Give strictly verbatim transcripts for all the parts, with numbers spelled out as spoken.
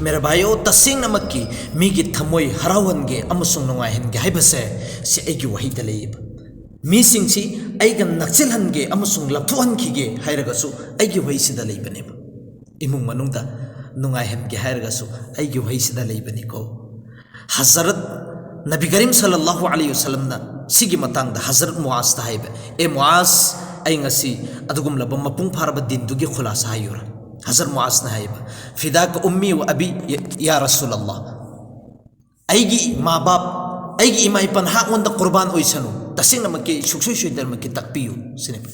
ꯃꯦꯔꯥ ꯚꯥꯏꯌꯣ, ꯇꯁꯦꯡꯅꯃꯛꯀꯤ ꯃꯤꯒꯤ ꯊꯃꯣꯏ ꯍꯔꯥꯎꯍꯟꯒꯦ ꯑꯃꯁꯨꯡ ꯅꯨꯡꯉꯥꯏꯍꯟꯒꯦ ꯍꯥꯏꯕꯁꯦ ꯁꯤ ꯑꯩꯒꯤ ꯋꯥꯍꯩꯗ ꯂꯩꯌꯦꯕ꯫ ꯃꯤꯁꯤꯡꯁꯤ ꯑꯩꯒ ꯅꯛꯁꯤꯜꯍꯟꯒꯦ ꯑꯃꯁꯨꯡ ꯂꯥꯞꯊꯣꯛꯍꯟꯈꯤꯒꯦ ꯍꯥꯏꯔꯒꯁꯨ ꯑꯩꯒꯤ ꯋꯥꯍꯩꯁꯤꯗ ꯂꯩꯕꯅꯦꯕ꯫ ꯏꯃꯨꯡ ꯃꯅꯨꯡꯗ ꯅꯨꯡꯉꯥꯏꯍꯟꯒꯦ ꯍꯥꯏꯔꯒꯁꯨ ꯑꯩꯒꯤ ꯋꯥꯍꯩꯁꯤꯗ ꯂꯩꯕꯅꯤꯀꯣ꯫ ꯍꯖꯔꯠ ꯅꯕꯤ ꯀꯔꯤꯝ ꯁꯜꯂꯜꯂꯥꯍꯨ ꯑꯂꯩꯍꯤ ꯋꯁꯜꯂꯝꯅ ꯁꯤꯒꯤ ꯃꯇꯥꯡꯗ ꯍꯖꯔꯠ ꯃꯨꯑꯥꯖꯇ ꯍꯥꯏꯕ, "ꯑꯦ ꯃꯨꯑꯥꯖ, ꯑꯩ ꯉꯁꯤ ꯑꯗꯨꯒꯨꯝꯂꯕ ꯃꯄꯨꯡ ꯐꯥꯔꯕ ꯗꯤꯟꯗꯨꯒꯤ ꯈꯨꯂꯥꯁꯥ ꯍꯥꯏꯌꯨꯔꯥ?" ꯍꯖꯔꯠ ꯃꯨꯑꯥꯖꯅ ꯍꯥꯏꯕ, "ꯐꯤꯗꯥꯀ ꯎꯝꯃꯤ ꯋ ꯑꯕꯤ ꯌꯥ ꯔꯁꯨꯂꯜꯂꯥꯍ, ꯑꯩꯒꯤ ꯏꯃꯥ ꯕꯥꯞ, ꯑꯩꯒꯤ ꯏꯃꯥ ꯏꯄꯥ ꯅꯍꯥꯛꯉꯣꯟꯗ ꯀꯨꯔꯕꯥꯟ ꯑꯣꯏꯁꯅꯨ, ꯇꯁꯦꯡꯅꯃꯛꯀꯤ ꯁꯨꯡꯁꯣꯏ ꯁꯣꯏꯗꯅꯃꯛꯀꯤ ꯇꯥꯛꯄꯤꯌꯨ" ꯁꯤꯅꯦꯕ꯫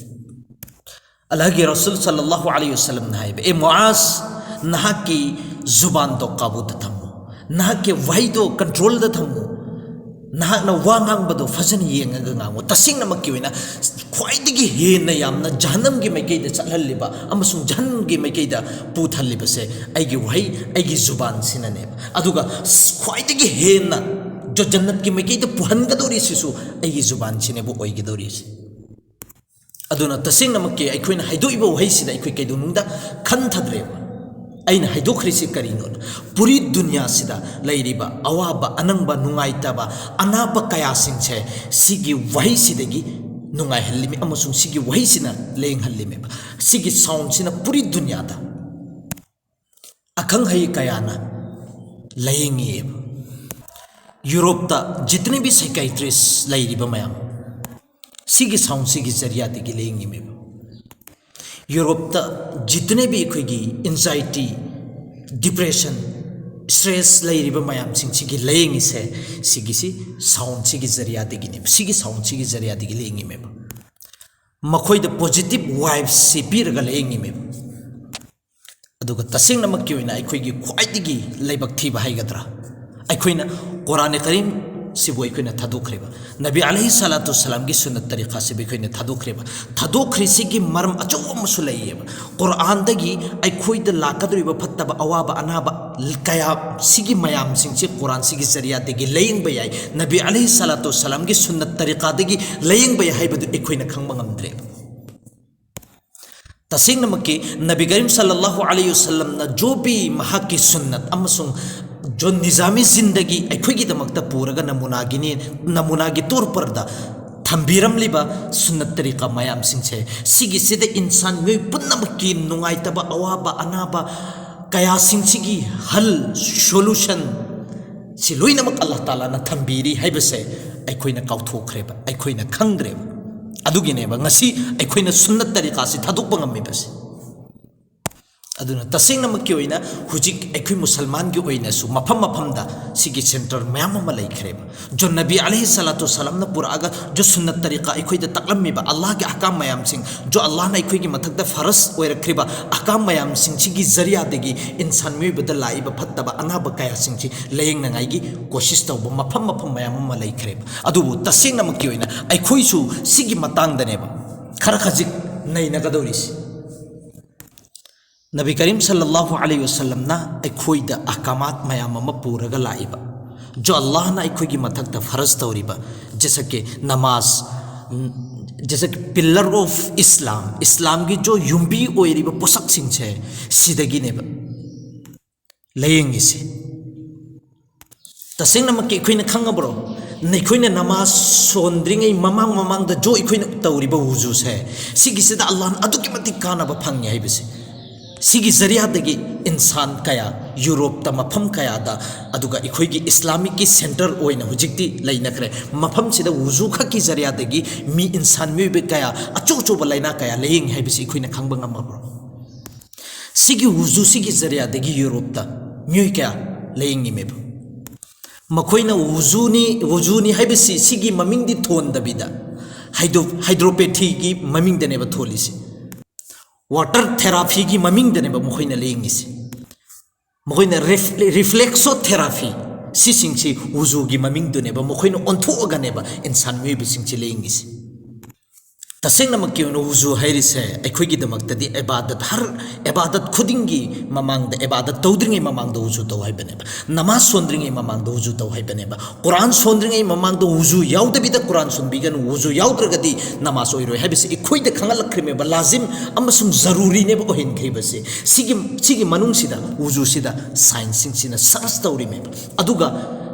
ꯑꯜꯂꯥꯍꯒꯤ ꯔꯁꯨꯜ ꯁꯜꯂꯜꯂꯥꯍꯨ ꯑꯂꯩꯍꯤ ꯋꯁꯜꯂꯝꯅ ꯍꯥꯏꯕ, "ꯑꯦ ꯃꯨꯑꯥꯖ, ꯅꯍꯥꯛꯀꯤ ꯖꯨꯕꯥꯟꯗꯣ ꯀꯥꯕꯨꯗ ꯊꯝꯃꯨ, ꯅꯍꯥꯛꯀꯤ ꯋꯥꯍꯩꯗꯣ ꯀꯟꯇ꯭ꯔꯣꯜꯗ ꯊꯝꯃꯨ, ꯅꯍꯥꯛꯅ ꯋꯥ ꯉꯥꯡꯕꯗꯣ ꯐꯖꯅ ꯌꯦꯡꯉꯒ ꯉꯥꯡꯉꯨ꯫ ꯇꯁꯦꯡꯅꯃꯛꯀꯤ ꯑꯣꯏꯅ ꯈ꯭ꯋꯥꯏꯗꯒꯤ ꯍꯦꯟꯅ ꯌꯥꯝꯅ ꯖꯍꯟꯅꯝꯒꯤ ꯃꯥꯏꯀꯩꯗ ꯆꯠꯍꯜꯂꯤꯕ ꯑꯃꯁꯨꯡ ꯖꯍꯟꯅꯝꯒꯤ ꯃꯥꯏꯀꯩꯗ ꯄꯨꯊꯜꯂꯤꯕꯁꯦ ꯑꯩꯒꯤ ꯋꯥꯍꯩ, ꯑꯩꯒꯤ ꯖꯨꯕꯥꯟꯁꯤꯅꯅꯦꯕ꯫ ꯑꯗꯨꯒ ꯈ꯭ꯋꯥꯏꯗꯒꯤ ꯍꯦꯟꯅ ꯖ-, ꯖꯟꯅꯠꯀꯤ ꯃꯥꯏꯀꯩꯗ ꯄꯨꯍꯟꯒꯗꯧꯔꯤꯁꯤꯁꯨ ꯑꯩꯒꯤ ꯖꯨꯕꯥꯟꯁꯤꯅꯦꯕ ꯑꯣꯏꯒꯗꯧꯔꯤꯁꯦ"꯫ ꯑꯗꯨꯅ ꯇꯁꯦꯡꯅꯃꯛꯀꯤ ꯑꯩꯈꯣꯏꯅ ꯍꯥꯏꯗꯣꯛꯏꯕ ꯋꯥꯍꯩꯁꯤꯗ ꯑꯩꯈꯣꯏ ꯀꯩꯗꯧꯅꯨꯡꯗ ꯈꯟꯊꯗ꯭ꯔꯦꯕ꯫ ꯑꯩꯅ ꯍꯥꯏꯗꯣꯛꯈ꯭ꯔꯤꯁꯤ ꯀꯔꯤꯅꯣ? ꯄꯨꯔꯤ ꯗꯨꯅꯤꯌꯥꯁꯤꯗ ꯂꯩꯔꯤꯕ ꯑꯋꯥꯕ, ꯑꯅꯪꯕ, ꯅꯨꯡꯉꯥꯏꯇꯕ, ꯑꯅꯥꯕ ꯀꯌꯥꯁꯤꯡꯁꯦ ꯁꯤꯒꯤ ꯋꯥꯍꯩꯁꯤꯗꯒꯤ ꯅꯨꯡꯉꯥꯏꯍꯜꯂꯤꯃꯤ ꯑꯃꯁꯨꯡ ꯁꯤꯒꯤ ꯋꯥꯍꯩꯁꯤꯅ ꯂꯦꯡꯍꯜꯂꯤꯃꯦꯕ꯫ ꯁꯤꯒꯤ ꯁꯥꯎꯟꯁꯤꯅ ꯄꯨꯔꯤ ꯗꯨꯅꯤꯌꯥꯗ ꯑꯈꯪ ꯑꯍꯩ ꯀꯌꯥꯅ ꯂꯥꯌꯦꯡꯉꯤꯑꯕ꯫ ꯌꯨꯔꯣꯞꯇ ꯖꯤꯇꯅꯦꯕꯤ ꯁꯥꯏꯀꯥꯏꯇ꯭ꯔꯤꯁ ꯂꯩꯔꯤꯕ ꯃꯌꯥꯝ, ꯁꯤꯒꯤ ꯁꯥꯎꯟꯁꯤꯒꯤ ꯖꯔꯤꯌꯥꯗꯒꯤ ꯂꯥꯌꯦꯡꯉꯤꯃꯦꯕ꯫ ꯌꯨꯔꯣꯞꯇ ꯖꯤꯇꯅꯦꯕꯤ ꯑꯩꯈꯣꯏꯒꯤ ꯑꯦꯟꯖꯥꯏꯇꯤ, ꯗꯤꯄ꯭ꯔꯦꯁꯟ, ꯁ꯭ꯇ꯭ꯔꯦꯁ ꯂꯩꯔꯤꯕ ꯃꯌꯥꯝꯁꯤꯡꯁꯤꯒꯤ ꯂꯥꯌꯦꯡꯉꯤꯁꯦ ꯁꯤꯒꯤꯁꯤ ꯁꯥꯎꯟꯁꯤꯒꯤ ꯖꯔꯤꯌꯥꯗꯒꯤꯅꯦꯕ꯫ ꯁꯤꯒꯤ ꯁꯥꯎꯟꯁꯤꯒꯤ ꯖꯔꯤꯌꯥꯗꯒꯤ ꯂꯥꯌꯦꯡꯉꯤꯃꯦꯕ꯫ ꯃꯈꯣꯏꯗ ꯄꯣꯖꯤꯇꯤꯚ ꯋꯥꯏꯕꯁꯤ ꯄꯤꯔꯒ ꯂꯥꯌꯦꯡꯉꯤꯃꯦꯕ꯫ ꯑꯗꯨꯒ ꯇꯁꯦꯡꯅꯃꯛꯀꯤ ꯑꯣꯏꯅ ꯑꯩꯈꯣꯏꯒꯤ ꯈ꯭ꯋꯥꯏꯗꯒꯤ ꯂꯥꯏꯕꯛ ꯊꯤꯕ ꯍꯥꯏꯒꯗ꯭ꯔꯥ, ꯑꯩꯈꯣꯏꯅ ꯀꯨꯔꯥꯟ ꯀꯔꯤꯝ ꯁꯤꯕꯨ ꯑꯩꯈꯣꯏꯅ ꯊꯥꯗꯣꯛꯈ꯭ꯔꯦꯕ, ꯅꯕꯤ ꯑꯂꯩꯍꯤ ꯁꯂꯥꯇꯨ ꯁꯂꯥꯝꯒꯤ ꯁꯨꯟꯅꯠ ꯇꯔꯤꯀꯥꯁꯤꯕꯨ ꯑꯩꯈꯣꯏꯅ ꯊꯥꯗꯣꯛꯈ꯭ꯔꯦꯕ꯫ ꯊꯥꯗꯣꯛꯈ꯭ꯔꯤꯁꯤꯒꯤ ꯃꯔꯝ ꯑꯆꯧꯕ ꯑꯃꯁꯨ ꯂꯩꯌꯦꯕ꯫ ꯀꯨꯔꯥꯟꯗꯒꯤ ꯑꯩꯈꯣꯏꯗ ꯂꯥꯛꯀꯗꯧꯔꯤꯕ ꯐꯠꯇꯕ, ꯑꯋꯥꯕ, ꯑꯅꯥꯕ ꯀꯌꯥ, ꯁꯤꯒꯤ ꯃꯌꯥꯝꯁꯤꯡꯁꯤ ꯀꯨꯔꯥꯟꯁꯤꯒꯤ ꯖꯔꯤꯌꯥꯗꯒꯤ ꯂꯥꯌꯦꯡꯕ ꯌꯥꯏ, ꯅꯕꯤ ꯑꯂꯩꯍꯤ ꯁꯂꯥꯇꯨ ꯁꯂꯥꯝꯒꯤ ꯁꯨꯟꯅꯠ ꯇꯔꯤꯀꯥꯗꯒꯤ ꯂꯥꯌꯦꯡꯕ ꯌꯥꯏ ꯍꯥꯏꯕꯗꯨ ꯑꯩꯈꯣꯏꯅ ꯈꯪꯕ ꯉꯝꯗ꯭ꯔꯦꯕ꯫ ꯇꯁꯦꯡꯅꯃꯛꯀꯤ ꯅꯕꯤ ꯀꯔꯤꯝ ꯁꯜꯂꯜꯂꯥꯍꯨ ꯑꯂꯩꯍꯤ ꯋꯥꯁꯜꯂꯝꯅ ꯖꯣ ꯚꯤ ꯃꯍꯥꯛꯀꯤ ꯁꯨꯟꯅꯠ ꯑꯃꯁꯨꯡ ꯖꯣ ꯅꯤꯖꯥꯃꯤ ꯖꯤꯟꯗꯒꯤ ꯑꯩꯈꯣꯏꯒꯤꯗꯃꯛꯇ ꯄꯨꯔꯒ ꯅꯃꯨꯅꯥꯒꯤꯅꯤ, ꯅꯃꯨꯅꯥꯒꯤ ꯇꯣꯔ ꯄꯔꯗ ꯊꯝꯕꯤꯔꯝꯂꯤꯕ ꯁꯨꯟꯅꯠ ꯇꯔꯤꯀꯥ ꯃꯌꯥꯝꯁꯤꯡꯁꯦ, ꯁꯤꯒꯤꯁꯤꯗ ꯏꯟꯁꯥꯟ ꯃꯤꯑꯣꯏ ꯄꯨꯝꯅꯃꯛꯀꯤ ꯅꯨꯡꯉꯥꯏꯇꯕ, ꯑꯋꯥꯕ, ꯑꯅꯥꯕ ꯀꯌꯥꯁꯤꯡꯁꯤꯒꯤ ꯍꯜ, ꯁꯣꯂꯨꯁꯟ, ꯁꯤ ꯂꯣꯏꯅꯃꯛ ꯑꯜꯂꯥꯍ ꯇꯥꯂꯥꯅ ꯊꯝꯕꯤꯔꯤ ꯍꯥꯏꯕꯁꯦ ꯑꯩꯈꯣꯏꯅ ꯀꯥꯎꯊꯣꯛꯈ꯭ꯔꯦꯕ, ꯑꯩꯈꯣꯏꯅ ꯈꯪꯗ꯭ꯔꯦꯕ꯫ ꯑꯗꯨꯒꯤꯅꯦꯕ ꯉꯁꯤ ꯑꯩꯈꯣꯏꯅ ꯁꯨꯟꯅꯠ ꯇꯔꯤꯀꯥꯁꯤ ꯊꯥꯗꯣꯛꯄ ꯉꯝꯃꯤꯕꯁꯦ꯫ ꯑꯗꯨꯅ ꯇꯁꯦꯡꯅꯃꯛꯀꯤ ꯑꯣꯏꯅ ꯍꯧꯖꯤꯛ ꯑꯩꯈꯣꯏ ꯃꯨꯁꯜꯃꯥꯟꯒꯤ ꯑꯣꯏꯅꯁꯨ ꯃꯐꯝ ꯃꯐꯝꯗ ꯁꯤꯒꯤ ꯁꯦꯟꯇꯔ ꯃꯌꯥꯝ ꯑꯃ ꯂꯩꯈ꯭ꯔꯦꯕ꯫ ꯖꯣ ꯅꯕꯤ ꯑꯂꯩꯍꯤ ꯁꯂꯥꯇꯨ ꯁꯂꯥꯝꯅ ꯄꯨꯔꯛꯑꯒ ꯖꯣ ꯁꯨꯟꯅꯠ ꯇꯔꯤꯀꯥ ꯑꯩꯈꯣꯏꯗ ꯇꯥꯛꯂꯝꯃꯤꯕ ꯑꯜꯂꯥꯍꯒꯤ ꯑꯍꯀꯥꯝ ꯃꯌꯥꯝꯁꯤꯡ, ꯖꯣ ꯑꯜꯂꯥꯍꯅ ꯑꯩꯈꯣꯏꯒꯤ ꯃꯊꯛꯇ ꯐꯔꯁ ꯑꯣꯏꯔꯛꯈ꯭ꯔꯤꯕ ꯑꯍꯀꯥꯝ ꯃꯌꯥꯝꯁꯤꯡꯁꯤꯒꯤ ꯖꯔꯤꯌꯥꯗꯒꯤ ꯏꯟꯁꯥꯟ ꯃꯤꯑꯣꯏꯕꯗ ꯂꯥꯛꯏꯕ ꯐꯠꯇꯕ ꯑꯅꯥꯕ ꯀꯌꯥꯁꯤꯡꯁꯤ ꯂꯥꯌꯦꯡꯅꯉꯥꯏꯒꯤ ꯀꯣꯁꯤꯁ ꯇꯧꯕ ꯃꯐꯝ ꯃꯐꯝ ꯃꯌꯥꯝ ꯑꯃ ꯂꯩꯈ꯭ꯔꯦꯕ꯫ ꯑꯗꯨꯕꯨ ꯇꯁꯦꯡꯅꯃꯛꯀꯤ ꯑꯣꯏꯅ ꯑꯩꯈꯣꯏꯁꯨ ꯁꯤꯒꯤ ꯃꯇꯥꯡꯗꯅꯦꯕ ꯈꯔ ꯈꯖꯤꯛ ꯅꯩꯅꯒꯗꯧꯔꯤꯁꯤ꯫ ꯅꯕꯤ ꯀꯔꯤꯝ ꯁꯜꯂꯜꯂꯥꯍꯨ ꯑꯂꯩꯍꯤ ꯋꯥꯁꯜꯂꯝꯅ ꯑꯩꯈꯣꯏꯗ ꯑꯍꯀꯥꯃꯥꯠ ꯃꯌꯥꯝ ꯑꯃ ꯄꯨꯔꯒ ꯂꯥꯛꯏꯕ, ꯖꯣ ꯑꯜꯂꯥꯍꯅ ꯑꯩꯈꯣꯏꯒꯤ ꯃꯊꯛꯇ ꯐꯔꯖ ꯇꯧꯔꯤꯕ, ꯖꯦꯁꯛꯀꯤ ꯅꯃꯥꯖ, ꯖꯦꯁꯛꯀꯤ pillar of Islam, ꯏꯁꯂꯥꯝꯒꯤ ꯖꯣ ꯌꯨꯝꯕꯤ ꯑꯣꯏꯔꯤꯕ ꯄꯣꯠꯁꯛꯁꯤꯡꯁꯦ ꯁꯤꯗꯒꯤꯅꯦꯕ ꯂꯥꯌꯦꯡꯉꯤꯁꯦ꯫ ꯇꯁꯦꯡꯅꯃꯛꯀꯤ ꯑꯩꯈꯣꯏꯅ ꯈꯪꯉꯕ꯭ꯔꯣ? ꯑꯩꯈꯣꯏꯅ ꯅꯃꯥꯖ ꯁꯣꯟꯗ꯭ꯔꯤꯉꯩ ꯃꯃꯥꯡ ꯃꯃꯥꯡꯗ ꯖꯣ ꯑꯩꯈꯣꯏꯅ ꯇꯧꯔꯤꯕ ꯋꯨꯖꯨꯁꯦ, ꯁꯤꯒꯤꯁꯤꯗ ꯑꯜꯂꯥꯍꯅ ꯑꯗꯨꯛꯀꯤ ꯃꯇꯤꯛ ꯀꯥꯟꯅꯕ ꯐꯪꯉꯤ ꯍꯥꯏꯕꯁꯦ꯫ ꯁꯤꯒꯤ ꯖꯔꯤꯌꯥꯗꯒꯤ ꯏꯟꯁꯥꯟ ꯀꯌꯥ, ꯌꯨꯔꯣꯞꯇ ꯃꯐꯝ ꯀꯌꯥꯗ, ꯑꯗꯨꯒ ꯑꯩꯈꯣꯏꯒꯤ ꯏꯁꯂꯥꯃꯤꯛꯀꯤ ꯁꯦꯟꯇꯔ ꯑꯣꯏꯅ ꯍꯧꯖꯤꯛꯇꯤ ꯂꯩꯅꯈ꯭ꯔꯦ, ꯃꯐꯝꯁꯤꯗ ꯋꯨꯖꯨ ꯈꯛꯀꯤ ꯖꯔꯤꯌꯥꯗꯒꯤ ꯃꯤ, ꯏꯟꯁꯥꯟ ꯃꯤꯑꯣꯏꯕ ꯀꯌꯥ, ꯑꯆꯧ ꯑꯆꯧꯕ ꯂꯥꯏꯅꯥ ꯀꯌꯥ ꯂꯥꯌꯦꯡꯉꯤ ꯍꯥꯏꯕꯁꯤ ꯑꯩꯈꯣꯏꯅ ꯈꯪꯕ ꯉꯝꯃꯕ꯭ꯔꯣ? ꯁꯤꯒꯤ ꯋꯨꯖꯨꯁꯤꯒꯤ ꯖꯔꯤꯌꯥꯗꯒꯤ ꯌꯨꯔꯣꯞꯇ ꯃꯤꯑꯣꯏ ꯀꯌꯥ ꯂꯥꯌꯦꯡꯉꯤꯃꯦꯕ? ꯃꯈꯣꯏꯅ ꯋꯨꯖꯨꯅꯤ, ꯋꯨꯖꯨꯅꯤ ꯍꯥꯏꯕꯁꯤ ꯁꯤꯒꯤ ꯃꯃꯤꯡꯗꯤ ꯊꯣꯟꯗꯕꯤꯗ ꯍꯥꯏꯗ꯭ꯔꯣ-, ꯍꯥꯏꯗ꯭ꯔꯣꯄꯦꯊꯤꯒꯤ ꯃꯃꯤꯡꯗꯅꯦꯕ ꯊꯣꯜꯂꯤꯁꯦ꯫ ꯋꯥꯇꯔ ꯊꯦꯔꯥꯄꯤꯒꯤ ꯃꯃꯤꯡꯗꯅꯦꯕ ꯃꯈꯣꯏꯅ ꯂꯥꯌꯦꯡꯉꯤꯁꯦ꯫ ꯃꯈꯣꯏꯅ ꯔꯤꯐ-, ꯔꯤꯐ꯭ꯂꯦꯛꯁꯣ ꯊꯦꯔꯥꯄꯤ, ꯁꯤꯁꯤꯡꯁꯤ ꯋꯨꯖꯨꯒꯤ ꯃꯃꯤꯡꯗꯨꯅꯦꯕ ꯃꯈꯣꯏꯅ ꯑꯣꯟꯊꯣꯛꯑꯒꯅꯦꯕ ꯏꯟꯁꯥꯟ ꯃꯤꯑꯣꯏꯕꯁꯤꯡꯁꯤ ꯂꯥꯌꯦꯡꯉꯤꯁꯦ꯫ ꯇꯁꯦꯡꯅꯃꯛꯀꯤ ꯑꯣꯏꯅ ꯋꯨꯖꯨ ꯍꯥꯏꯔꯤꯁꯦ ꯑꯩꯈꯣꯏꯒꯤꯗꯃꯛꯇꯗꯤ ꯏꯕꯥꯗꯠ, ꯍꯔ ꯏꯕꯥꯗꯠ ꯈꯨꯗꯤꯡꯒꯤ ꯃꯃꯥꯡꯗ, ꯏꯕꯥꯗꯠ ꯇꯧꯗ꯭ꯔꯤꯉꯩ ꯃꯃꯥꯡꯗ ꯋꯨꯖꯨ ꯇꯧ ꯍꯥꯏꯕꯅꯦꯕ, ꯅꯃꯥꯖ ꯁꯣꯟꯗ꯭ꯔꯤꯉꯩ ꯃꯃꯥꯡꯗ ꯋꯨꯖꯨ ꯇꯧ ꯍꯥꯏꯕꯅꯦꯕ, ꯀꯨꯔꯥꯟ ꯁꯣꯟꯗ꯭ꯔꯤꯉꯩ ꯃꯃꯥꯡꯗ ꯋꯨꯖꯨ ꯌꯥꯎꯗꯕꯤꯗ ꯀꯨꯔꯥꯟ ꯁꯣꯟꯕꯤꯒꯅꯨ, ꯋꯨꯖꯨ ꯌꯥꯎꯗ꯭ꯔꯒꯗꯤ ꯅꯃꯥꯖ ꯑꯣꯏꯔꯣꯏ ꯍꯥꯏꯕꯁꯤ ꯑꯩꯈꯣꯏꯗ ꯈꯪꯍꯜꯂꯛꯈ꯭ꯔꯤꯃꯦꯕ, ꯂꯥꯖꯤꯝ ꯑꯃꯁꯨꯡ ꯖꯔꯨꯔꯤꯅꯦꯕ ꯑꯣꯏꯍꯟꯈ꯭ꯔꯤꯕꯁꯦ꯫ ꯁꯤꯒꯤ, ꯁꯤꯒꯤ ꯃꯅꯨꯡꯁꯤꯗ, ꯋꯨꯖꯨꯁꯤꯗ ꯁꯥꯏꯟꯁꯁꯤꯡꯁꯤꯅ ꯁꯔꯁ ꯇꯧꯔꯤꯃꯦꯕ꯫ ꯑꯗꯨꯒ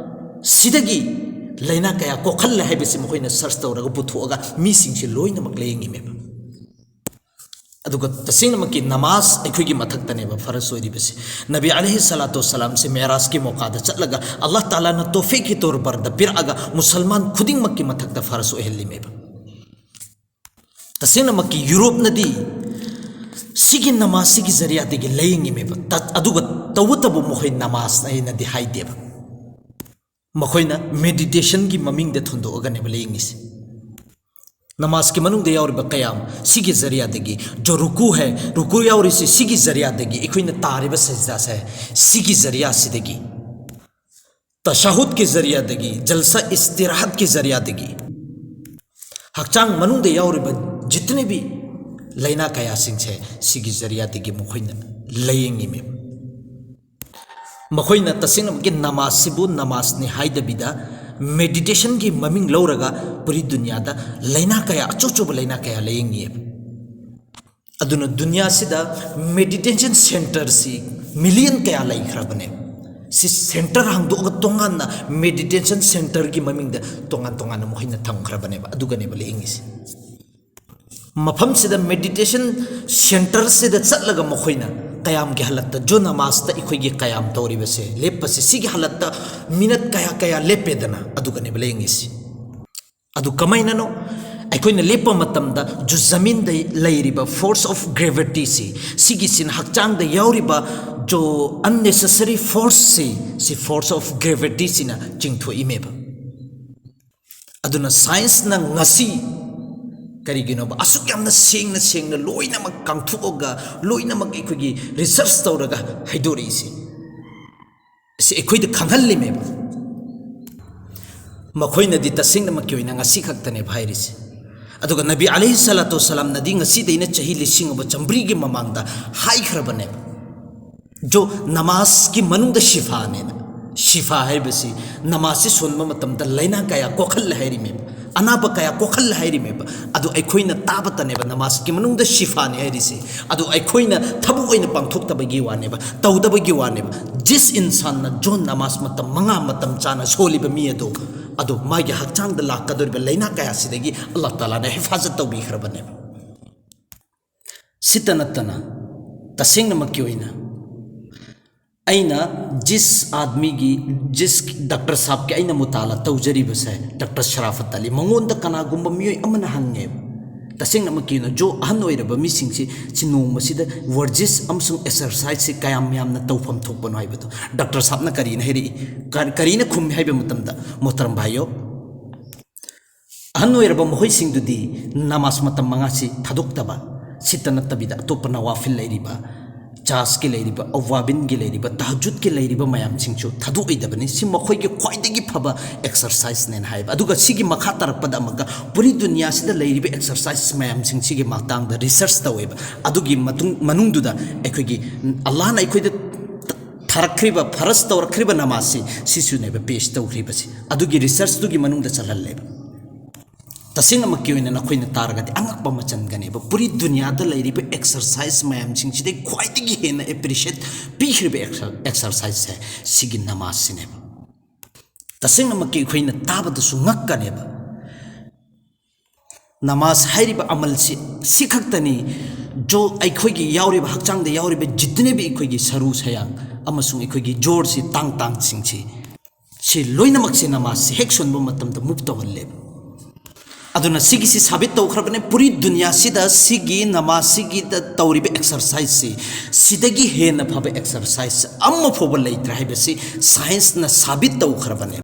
ꯁꯤꯗꯒꯤ ꯂꯥꯏꯅꯥ ꯀꯌꯥ ꯀꯣꯛꯍꯜꯂꯦ ꯍꯥꯏꯕꯁꯤ ꯃꯈꯣꯏꯅ ꯁꯔꯁ ꯇꯧꯔꯒ ꯄꯨꯊꯣꯛꯑꯒ ꯃꯤꯁꯤꯡꯁꯤ ꯂꯣꯏꯅꯃꯛ ꯂꯥꯏꯌꯦꯡꯉꯤꯃꯦꯕ꯫ ꯑꯗꯨꯒ ꯇꯁꯦꯡꯅꯃꯛꯀꯤ ꯅꯃꯥꯖ ꯑꯩꯈꯣꯏꯒꯤ ꯃꯊꯛꯇꯅꯦꯕ ꯐꯔꯁ ꯑꯣꯏꯔꯤꯕꯁꯤ꯫ ꯅꯕꯤ ꯑꯂꯩꯍꯤ ꯁꯂꯥꯇꯨ ꯋꯁꯁꯂꯥꯝꯁꯦ ꯃꯦꯔꯥꯖꯀꯤ ꯃꯣꯀꯥꯗ ꯆꯠꯂꯒ ꯑꯜꯂꯥꯍ ꯇꯥꯂꯥꯅ ꯇꯣꯐꯤꯛꯀꯤ ꯇꯣꯔꯕꯔꯗ ꯄꯤꯔꯛꯑꯒ ꯃꯨꯁꯜꯃꯥꯟ ꯈꯨꯗꯤꯡꯃꯛꯀꯤ ꯃꯊꯛꯇ ꯐꯔꯁ ꯑꯣꯏꯍꯜꯂꯤꯃꯦꯕ꯫ ꯇꯁꯦꯡꯅꯃꯛꯀꯤ ꯌꯨꯔꯣꯞꯅꯗꯤ ꯁꯤꯒꯤ ꯅꯃꯥꯖꯁꯤꯒꯤ ꯖꯔꯤꯌꯥꯗꯒꯤ ꯂꯥꯏꯌꯦꯡꯉꯤꯃꯦꯕ꯫ ꯇ-, ꯑꯗꯨꯒ ꯇꯧꯕꯇꯕꯨ ꯃꯈꯣꯏ ꯅꯃꯥꯖ ꯍꯥꯏꯅꯗꯤ ꯍꯥꯏꯗꯦꯕ꯫ ꯃꯈꯣꯏꯅ ꯃꯦꯗꯤꯇꯦꯁꯟꯒꯤ ꯃꯃꯤꯡꯗ ꯊꯣꯟꯗꯣꯛꯑꯒꯅꯦꯕ ꯂꯥꯏꯌꯦꯡꯉꯤꯁꯤ꯫ ꯅꯃꯥꯖꯀꯤ ꯃꯅꯨꯡꯗ ꯌꯥꯎꯔꯤꯕ ꯀꯌꯥꯝ ꯁꯤꯒꯤ ꯖꯔꯤꯌꯥꯗꯒꯤ, ꯖꯣ ꯔꯨꯀꯨ ꯍꯥꯏ, ꯔꯨꯀꯨ ꯌꯥꯎꯔꯤꯁꯤ ꯁꯤꯒꯤ ꯖꯔꯤꯌꯥꯗꯒꯤ, ꯑꯩꯈꯣꯏꯅ ꯇꯥꯔꯤꯕ ꯁꯖꯗꯥꯁꯦ ꯁꯤꯒꯤ ꯖꯔꯤꯌꯥꯁꯤꯗꯒꯤ, ꯇꯁꯥꯍꯨꯗꯀꯤ ꯖꯔꯤꯌꯥꯗꯒꯤ, ꯖꯜꯁꯥ ꯏꯁꯇꯤꯔꯥꯍꯠꯀꯤ ꯖꯔꯤꯌꯥꯗꯒꯤ, ꯍꯛꯆꯥꯡ ꯃꯅꯨꯡꯗ ꯌꯥꯎꯔꯤꯕ ꯖꯤꯇꯅꯦꯕꯤ ꯂꯥꯏꯅꯥ ꯀꯌꯥꯁꯤꯡꯁꯦ ꯁꯤꯒꯤ ꯖꯔꯤꯌꯥꯗꯒꯤ ꯃꯈꯣꯏꯅ ꯂꯥꯏꯌꯦꯡꯉꯤꯃꯦꯕ꯫ ꯃꯈꯣꯏꯅ ꯇꯁꯦꯡꯅꯃꯛꯀꯤ ꯅꯃꯥꯖꯁꯤꯕꯨ ꯅꯃꯥꯖꯅꯤ ꯍꯥꯏꯗꯕꯤꯗ ꯃꯦꯗꯤꯇꯦꯁꯟꯒꯤ ꯃꯃꯤꯡ ꯂꯧꯔꯒ ꯄꯨꯔꯤ ꯗꯨꯅꯤꯌꯥꯗ ꯂꯥꯏꯅꯥ ꯀꯌꯥ, ꯑꯆꯧ ꯑꯆꯧꯕ ꯂꯥꯏꯅꯥ ꯀꯌꯥ ꯂꯥꯏꯌꯦꯡꯉꯤꯑꯕ꯫ ꯑꯗꯨꯅ ꯗꯨꯅꯤꯌꯥꯁꯤꯗ ꯃꯦꯗꯤꯇꯦꯁꯟ ꯁꯦꯟꯇꯔꯁꯤ ꯃꯤꯂꯤꯌꯟ ꯀꯌꯥ ꯂꯩꯈ꯭ꯔꯕꯅꯦ꯫ ꯁꯤ ꯁꯦꯟꯇꯔ ꯍꯥꯡꯗꯣꯛꯑꯒ ꯇꯣꯉꯥꯟꯅ ꯃꯦꯗꯤꯇꯦꯁꯟ ꯁꯦꯟꯇꯔꯒꯤ ꯃꯃꯤꯡꯗ ꯇꯣꯉꯥꯟ ꯇꯣꯉꯥꯟꯅ ꯃꯈꯣꯏꯅ ꯊꯝꯈ꯭ꯔꯕꯅꯦꯕ꯫ ꯑꯗꯨꯒꯅꯦꯕ ꯂꯥꯏꯌꯦꯡꯉꯤꯁꯤ꯫ ꯃꯐꯝꯁꯤꯗ ꯃꯦꯗꯤꯇꯦꯁꯟ ꯁꯦꯟꯇꯔꯁꯤꯗ ꯆꯠꯂꯒ ꯃꯈꯣꯏꯅ ꯀꯌꯥꯝꯒꯤ ꯍꯥꯂꯠꯇ, ꯖꯣ ꯅꯃꯥꯖꯇ ꯑꯩꯈꯣꯏꯒꯤ ꯀꯌꯥꯝ ꯇꯧꯔꯤꯕꯁꯦ, ꯂꯦꯞꯄꯁꯦ, ꯁꯤꯒꯤ ꯍꯥꯂꯠꯇ ꯃꯤꯅꯠ ꯀꯌꯥ ꯀꯌꯥ ꯂꯦꯞꯄꯦꯗꯅ, ꯑꯗꯨꯒꯅꯦꯕ ꯂꯥꯏꯌꯦꯡꯉꯤꯁꯤ꯫ ꯑꯗꯨ ꯀꯃꯥꯏꯅꯅꯣ? ꯑꯩꯈꯣꯏꯅ ꯂꯦꯞꯄ ꯃꯇꯝꯗ ꯖꯨ ꯖꯃꯤꯟꯗ ꯂꯩꯔꯤꯕ force of gravityꯁꯤ, ꯁꯤꯒꯤꯁꯤꯅ ꯍꯛꯆꯥꯡꯗ ꯌꯥꯎꯔꯤꯕ ꯖꯣ unnecessary forceꯁꯤ, ꯁꯤ force of gravityꯁꯤꯅ ꯆꯤꯡꯊꯣꯛꯏꯃꯦꯕ꯫ ꯑꯗꯨꯅ ꯁꯥꯏꯟꯁꯅ ꯉꯁꯤ ꯀꯔꯤꯒꯤꯅꯣꯕ ꯑꯁꯨꯛ ꯌꯥꯝꯅ ꯁꯦꯡꯅ ꯁꯦꯡꯅ ꯂꯣꯏꯅꯃꯛ ꯀꯥꯡꯊꯣꯛꯑꯒ, ꯂꯣꯏꯅꯃꯛ ꯑꯩꯈꯣꯏꯒꯤ ꯔꯤꯁꯔꯁ ꯇꯧꯔꯒ ꯍꯥꯏꯗꯣꯔꯛꯏꯁꯦ? ꯑꯁꯤ ꯑꯩꯈꯣꯏꯗ ꯈꯪꯍꯜꯂꯤꯃꯦꯕ꯫ ꯃꯈꯣꯏꯅꯗꯤ ꯇꯁꯦꯡꯅꯃꯛꯀꯤ ꯑꯣꯏꯅ ꯉꯁꯤ ꯈꯛꯇꯅꯦꯕ ꯍꯥꯏꯔꯤꯁꯦ꯫ ꯑꯗꯨꯒ ꯅꯕꯤ ꯑꯂꯩꯍꯤ ꯁꯂꯥꯇꯨ ꯁꯂꯥꯝꯅꯗꯤ ꯉꯁꯤꯗꯩꯅ ꯆꯍꯤ ꯂꯤꯁꯤꯡ ꯑꯃ ꯆꯥꯝꯃꯔꯤꯒꯤ ꯃꯃꯥꯡꯗ ꯍꯥꯏꯈ꯭ꯔꯕꯅꯦꯕ, ꯖꯣ ꯅꯃꯥꯖꯀꯤ ꯃꯅꯨꯡꯗ ꯁꯤꯐꯥꯅꯦꯅ꯫ ꯁꯤꯐꯥ ꯍꯥꯏꯔꯤꯕꯁꯤ ꯅꯃꯥꯖꯁꯤ ꯁꯣꯟꯕ ꯃꯇꯝꯗ ꯂꯥꯏꯅꯥ ꯀꯌꯥ ꯀꯣꯛꯍꯜꯂꯦ ꯍꯥꯏꯔꯤꯃꯦꯕ, ꯑꯅꯥꯕ ꯀꯌꯥ ꯀꯣꯛꯍꯜꯂꯦ ꯍꯥꯏꯔꯤꯃꯦꯕ꯫ ꯑꯗꯨ ꯑꯩꯈꯣꯏꯅ ꯇꯥꯕꯇꯅꯦꯕ ꯅꯃꯥꯖꯀꯤ ꯃꯅꯨꯡꯗ ꯁꯤꯐꯥꯅꯤ ꯍꯥꯏꯔꯤꯁꯦ꯫ ꯑꯗꯨ ꯑꯩꯈꯣꯏꯅ ꯊꯕꯛ ꯑꯣꯏꯅ ꯄꯥꯡꯊꯣꯛꯇꯕꯒꯤ ꯋꯥꯅꯦꯕ, ꯇꯧꯗꯕꯒꯤ ꯋꯥꯅꯦꯕ꯫ ꯖꯤꯁ ꯏꯟꯁꯥꯟꯅ ꯖꯣ ꯅꯃꯥꯖ ꯃꯇꯝ ꯃꯉꯥ ꯃꯇꯝ ꯆꯥꯅ ꯁꯣꯜꯂꯤꯕ ꯃꯤ ꯑꯗꯨ, ꯑꯗꯨ ꯃꯥꯒꯤ ꯍꯛꯆꯥꯡꯗ ꯂꯥꯛꯀꯗꯧꯔꯤꯕ ꯂꯥꯏꯅꯥ ꯀꯌꯥꯁꯤꯗꯒꯤ ꯑꯜꯂꯥꯍ ꯇꯥꯂꯥꯅ ꯍꯤꯐꯥꯖꯠ ꯇꯧꯕꯤꯈ꯭ꯔꯕꯅꯦꯕ꯫ ꯁꯤꯇ ꯅꯠꯇꯅ, ꯇꯁꯦꯡꯅꯃꯛꯀꯤ ꯑꯣꯏꯅ ꯑꯩꯅ ꯖꯤꯁ ꯑꯥꯗꯃꯤꯒꯤ, ꯖꯤꯁ ꯗꯥꯛꯇꯔ ꯁꯥꯍꯕꯀꯤ ꯑꯩꯅ ꯃꯨꯇꯥꯂꯥ ꯇꯧꯖꯔꯤꯕꯁꯦ, ꯗꯥꯛꯇꯔ ꯁꯔꯥꯐꯠ ꯑꯂꯤ, ꯃꯉꯣꯟꯗ ꯀꯅꯥꯒꯨꯝꯕ ꯃꯤꯑꯣꯏ ꯑꯃꯅ ꯍꯪꯉꯦꯕ, ꯇꯁꯦꯡꯅꯃꯛꯀꯤ ꯑꯣꯏꯅ ꯖꯣ ꯑꯍꯟ ꯑꯣꯏꯔꯕ ꯃꯤꯁꯤꯡꯁꯤ ꯁꯤ ꯅꯣꯡꯃꯁꯤꯗ ꯋꯔꯖꯤꯁ ꯑꯃꯁꯨꯡ ꯑꯦꯛꯁꯔꯁꯥꯏꯖꯁꯤ ꯀꯌꯥꯝ ꯌꯥꯝꯅ ꯇꯧꯐꯝ ꯊꯣꯛꯄꯅꯣ ꯍꯥꯏꯕꯗꯣ ꯗꯥꯛꯇꯔ ꯁꯥꯍꯕꯅ ꯀꯔꯤꯅ ꯍꯥꯏꯔꯛꯏ, ꯀ-, ꯀꯔꯤꯅ ꯈꯨꯝꯃꯤ ꯍꯥꯏꯕ ꯃꯇꯝꯗ, ꯃꯣꯍꯇꯔꯝ ꯚꯥꯏꯌꯣ, ꯑꯍꯟ ꯑꯣꯏꯔꯕ ꯃꯈꯣꯏꯁꯤꯡꯗꯨꯗꯤ ꯅꯃꯥꯖ ꯃꯇꯝ ꯃꯉꯥꯁꯤ ꯊꯥꯗꯣꯛꯇꯕ, ꯁꯤꯇ ꯅꯠꯇꯕꯤꯗ ꯑꯇꯣꯞꯄ ꯅꯋꯥꯐꯤꯜ ꯂꯩꯔꯤꯕ, ꯆꯥꯁꯀꯤ ꯂꯩꯔꯤꯕ, ꯑꯋꯥꯕꯤꯟꯒꯤ ꯂꯩꯔꯤꯕ, ꯇꯍꯖꯨꯗꯀꯤ ꯂꯩꯔꯤꯕ ꯃꯌꯥꯝꯁꯤꯡꯁꯨ ꯊꯥꯗꯣꯛꯑꯣꯏꯗꯕꯅꯤ꯫ ꯁꯤ ꯃꯈꯣꯏꯒꯤ ꯈ꯭ꯋꯥꯏꯗꯒꯤ ꯐꯕ ꯑꯦꯛꯁꯔꯁꯥꯏꯖꯅꯦꯅ ꯍꯥꯏꯌꯦꯕ꯫ ꯑꯗꯨꯒ ꯁꯤꯒꯤ ꯃꯈꯥ ꯇꯥꯔꯛꯄꯗ ꯑꯃꯨꯛꯀ ꯄꯨꯔꯤ ꯗꯨꯅꯤꯌꯥꯁꯤꯗ ꯂꯩꯔꯤꯕ ꯑꯦꯛꯁꯔꯁꯥꯏꯖ ꯃꯌꯥꯝꯁꯤꯡꯁꯤꯒꯤ ꯃꯇꯥꯡꯗ ꯔꯤꯁꯔꯁ ꯇꯧꯋꯦꯕ꯫ ꯑꯗꯨꯒꯤ ꯃꯇꯨꯡ, ꯃꯅꯨꯡꯗꯨꯗ ꯑꯩꯈꯣꯏꯒꯤ ꯑꯜꯂꯥꯍꯅ ꯑꯩꯈꯣꯏꯗ ꯊꯥꯔꯛꯈ꯭ꯔꯤꯕ, ꯐꯔꯖ ꯇꯧꯔꯛꯈ꯭ꯔꯤꯕ ꯅꯃꯥꯖꯁꯤ, ꯁꯤꯁꯨꯅꯦꯕ ꯄꯦꯁ ꯇꯧꯈ꯭ꯔꯤꯕꯁꯤ꯫ ꯑꯗꯨꯒꯤ ꯔꯤꯁꯔꯁꯇꯨꯒꯤ ꯃꯅꯨꯡꯗ ꯆꯜꯍꯜꯂꯦꯕ꯫ ꯇꯁꯦꯡꯅꯃꯛꯀꯤ ꯑꯣꯏꯅ ꯅꯈꯣꯏꯅ ꯇꯥꯔꯒꯗꯤ ꯑꯉꯛꯄ ꯑꯃ ꯆꯟꯒꯅꯦꯕ꯫ ꯄꯨꯔꯤ ꯗꯨꯅꯤꯌꯥꯗ ꯂꯩꯔꯤꯕ ꯑꯦꯛꯁꯔꯁꯥꯏꯖ ꯃꯌꯥꯝꯁꯤꯡꯁꯤꯗꯩ ꯈ꯭ꯋꯥꯏꯗꯒꯤ ꯍꯦꯟꯅ ꯑꯦꯄ꯭ꯔꯤꯁꯤꯌꯦꯠ ꯄꯤꯈ꯭ꯔꯤꯕ ꯑꯦꯛꯁꯔ-, ꯑꯦꯛꯁꯔꯁꯥꯏꯖꯁꯦ ꯁꯤꯒꯤ ꯅꯃꯥꯖꯁꯤꯅꯦꯕ꯫ ꯇꯁꯦꯡꯅꯃꯛꯀꯤ ꯑꯩꯈꯣꯏꯅ ꯇꯥꯕꯗꯁꯨ ꯉꯛꯀꯅꯦꯕ꯫ ꯅꯃꯥꯖ ꯍꯥꯏꯔꯤꯕ ꯑꯃꯜꯁꯤ ꯁꯤ ꯈꯛꯇꯅꯤ꯫ ꯖꯣ ꯑꯩꯈꯣꯏꯒꯤ ꯌꯥꯎꯔꯤꯕ, ꯍꯛꯆꯥꯡꯗ ꯌꯥꯎꯔꯤꯕ ꯖꯤꯇꯅꯦꯕꯤ ꯑꯩꯈꯣꯏꯒꯤ ꯁꯔꯨ ꯁꯌꯥꯡ ꯑꯃꯁꯨꯡ ꯑꯩꯈꯣꯏꯒꯤ ꯖꯣꯔꯁꯤ, ꯇꯥꯡ ꯇꯥꯡꯁꯤꯡꯁꯤ, ꯁꯤ ꯂꯣꯏꯅꯃꯛꯁꯦ ꯅꯃꯥꯖꯁꯦ ꯍꯦꯛ ꯁꯣꯟꯕ ꯃꯇꯝꯗ ꯃꯨꯚ ꯇꯧꯍꯜꯂꯦꯕ꯫ ꯑꯗꯨꯅ ꯁꯤꯒꯤꯁꯤ ꯁꯥꯕꯤꯠ ꯇꯧꯈ꯭ꯔꯕꯅꯦ꯫ ꯄꯨꯔꯤ ꯗꯨꯅꯤꯌꯥꯁꯤꯗ ꯁꯤꯒꯤ ꯅꯃꯥꯖꯁꯤꯒꯤꯗ ꯇꯧꯔꯤꯕ ꯑꯦꯛꯁꯔꯁꯥꯏꯖꯁꯤ, ꯁꯤꯗꯒꯤ ꯍꯦꯟꯅ ꯐꯕ ꯑꯦꯛꯁꯔꯁꯥꯏꯖ ꯑꯃ ꯐꯥꯎꯕ ꯂꯩꯇ꯭ꯔꯦ ꯍꯥꯏꯕꯁꯤ ꯁꯥꯏꯟꯁꯅ ꯁꯥꯕꯤꯠ ꯇꯧꯈ꯭ꯔꯕꯅꯦ꯫